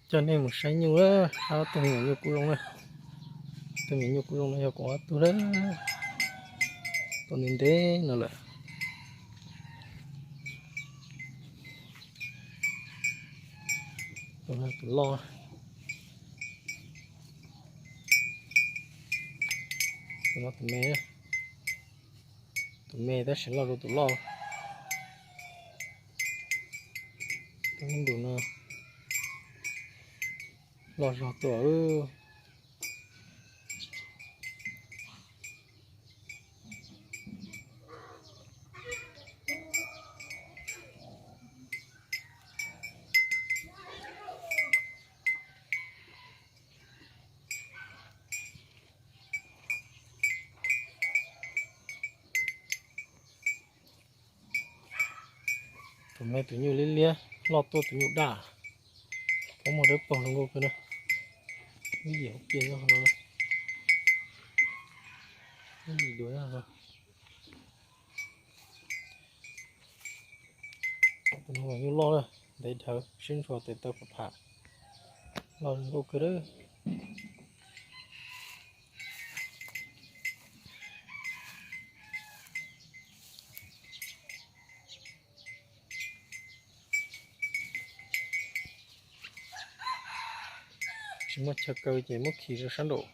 Coj nej mus saib nyuj, saib ob tug me nyuam nyuj kub zoo na. Ob tug me nyuam nyuj kub zoo no yog kuv ob tug na, tau ntev ntev no lawm. Tus no tus loj, tus no tus me, tus me tab sis loj dua tus loj. Tus me ntus no loj zog tuaj. Tus me tus nyuj liab liab, loj tuaj tus nyuj daj. Pob muag dawb paug zoo nkauj kawg na. Ib yim hauv pia nyob no, ib yim dua nyob no. Tus no nyuj loj na, ntev dhawv, siab ntshua tes taw pham pham, loj zoo nkauj kawg na. Tsis muaj chaw kaw ces muab khi rau sab nraum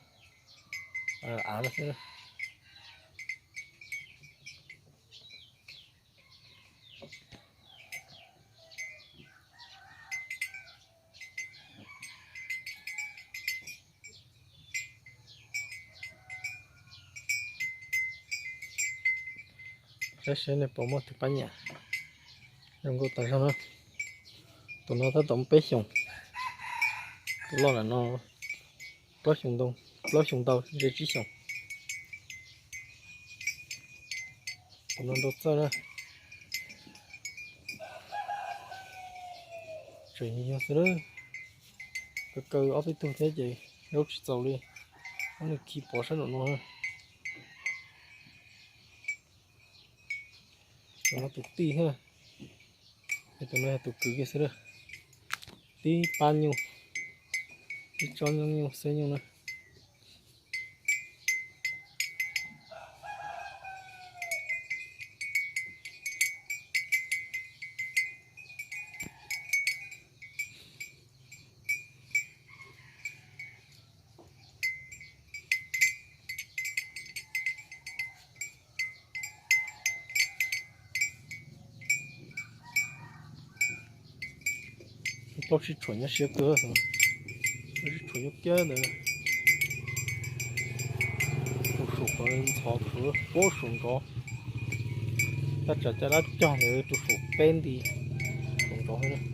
av no xwb. Saib seb nej puas muaj tus pab nyiam zoo nkauj tas zog na. Tus no tab tom muaj peb xyoos, tus loj lam no plaub xyoos ntau, plaub xyoos ntau ze tsib xyoos. Tus no ntau txawj na. Tseem yog xwb, kaw kaw ob peb tug thiab ces zaub tsis txaus li, muab nws khi pov sab nraum no. Tus no tus tij thiab, tus no yog tus kwv kiag xwb na. Tib pab nyuj, tib tsob nyuj xwb nyuj na. Plaub sib tshuam nyuaj siab kawg, plaub sib tshuam nyuaj kiag ntawd. Tus saum qhov ntxhov khwv puag saum nkaus, tab tsav caj dab cog ntawd tus saum peb nti saum nkaus.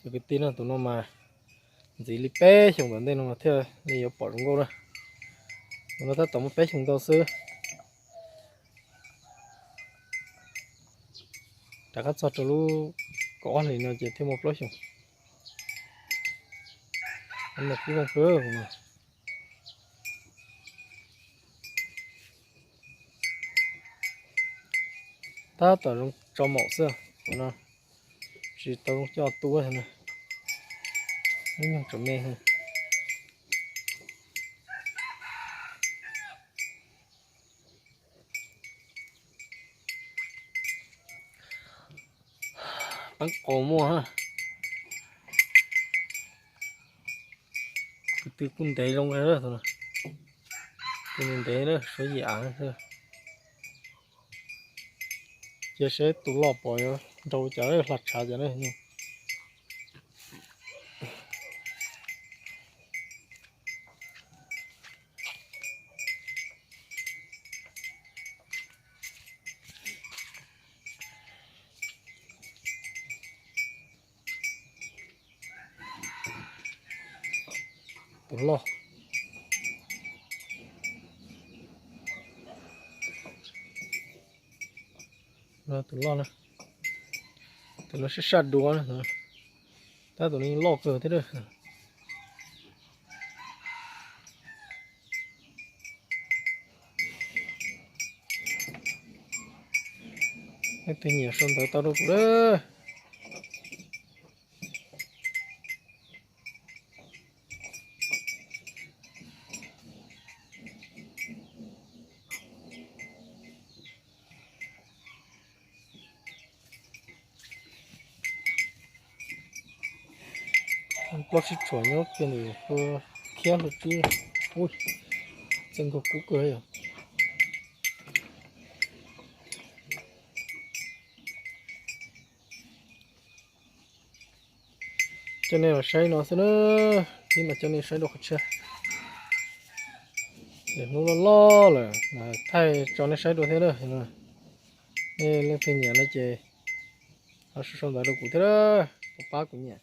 Cov kwv tij no, tus no mas ntxiv li peb xyoos tom ntej no mas thiaj li yuav pom zoo nkauj na. Tus no tab tom muaj peb xyoos ntau xwb. Rov qab txog rau lub kaum ob hlis no ces thiaj muaj plaub xyoos. Tus no kuj zoo kawg. Tab tom zoo tso maum xwb, tus no tsis tau zoo coj tu no. Lub nyoog tseem me. Peeb qaus muaj, tus twg kuj ntev zoo, tus ntev na, suav yim av. Cia seb tus loj pom yuav nrau cas, hla tshav cas na. Tus loj, tus loj na, tus no saj saj duav na, tab tus no loj kawg thiab. Leej twg nyiam sau ntawv tau rau kuv lawm. Plaub sib tshuam nyob kiag ntawm tua khiab hlo tsib. Ui, txawj nkaug kub kawg yom. Coj nej los saib no xwb na, tib mas coj nej saib dua qhov tshiab. Hnub loj loj lawm, thaij tso nej saib dua thiab na. Nej leej twg nyiam no ces ho sau sau ntawv rau kuv thiab, pab kuv nyiam.